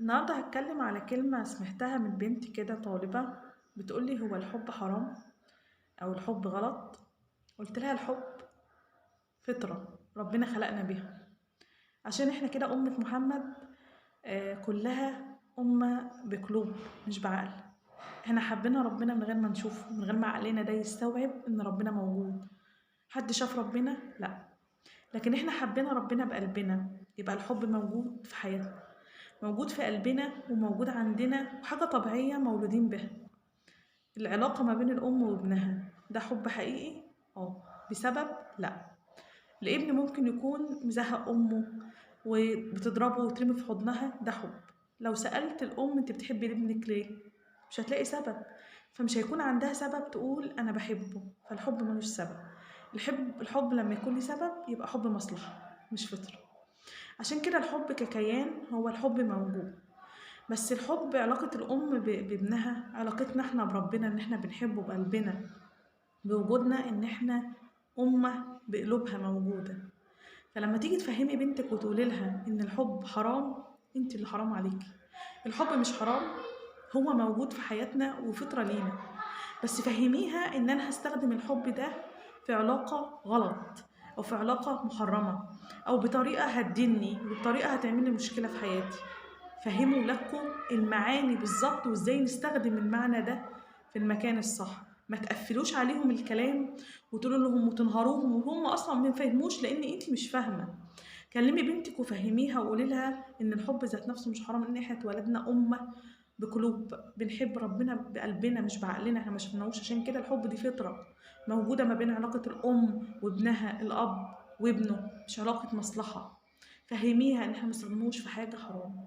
النهاردة هتكلم على كلمة سمعتها من بنت كده طالبة بتقولي هو الحب حرام أو الحب غلط؟ قلت لها الحب فطرة ربنا خلقنا بيها، عشان احنا كده أمة محمد كلها أمة بقلوب مش بعقل. احنا حبينا ربنا من غير ما نشوفه، من غير ما عقلنا ده يستوعب ان ربنا موجود. حد شاف ربنا؟ لا، لكن احنا حبينا ربنا بقلبنا، يبقى الحب موجود في حياتنا، موجود في قلبنا وموجود عندنا، وحاجة طبيعية مولودين بها. العلاقة ما بين الأم وابنها ده حب حقيقي؟ بسبب؟ لا. الابن ممكن يكون مزهق أمه وبتضربه وترمي في حضنها، ده حب. لو سألت الأم انت بتحبي ابنك ليه؟ مش هتلاقي سبب، فمش هيكون عندها سبب تقول أنا بحبه. فالحب ملوش سبب. الحب لما يكون ليه سبب يبقى حب مصلحة مش فطرة. عشان كده الحب ككيان هو الحب موجود، بس الحب علاقة الأم بابنها، علاقتنا احنا بربنا، ان احنا بنحبه بقلبنا، بوجودنا، ان احنا أمة بقلوبها موجودة. فلما تيجي تفهمي بنتك وتقولي لها ان الحب حرام، انت اللي حرام عليكي. الحب مش حرام، هو موجود في حياتنا وفطرة لينا، بس فهميها ان انا هستخدم الحب ده في علاقة غلط او في علاقة محرمة او بطريقة هتدني وبطريقة هتعمل لي مشكلة في حياتي. فهموا ولادكم المعاني بالظبط وازاي نستخدم المعنى ده في المكان الصح. ما تقفلوش عليهم الكلام وتقولوا لهم وتنهروهم وهم اصلا ما فهموش، لان انت مش فاهمه. كلمي بنتك وفهميها وقولي لها ان الحب ذات نفسه مش حرام، ان احنا اتولدنا امه بقلوب بنحب ربنا بقلبنا مش بعقلنا، احنا ما شفناهوش. عشان كده الحب دي فطره موجودة ما بين علاقة الام وابنها، الاب وابنه، مش علاقة مصلحة. فهميها ان احنا ما نستخدموش في حاجة حرام.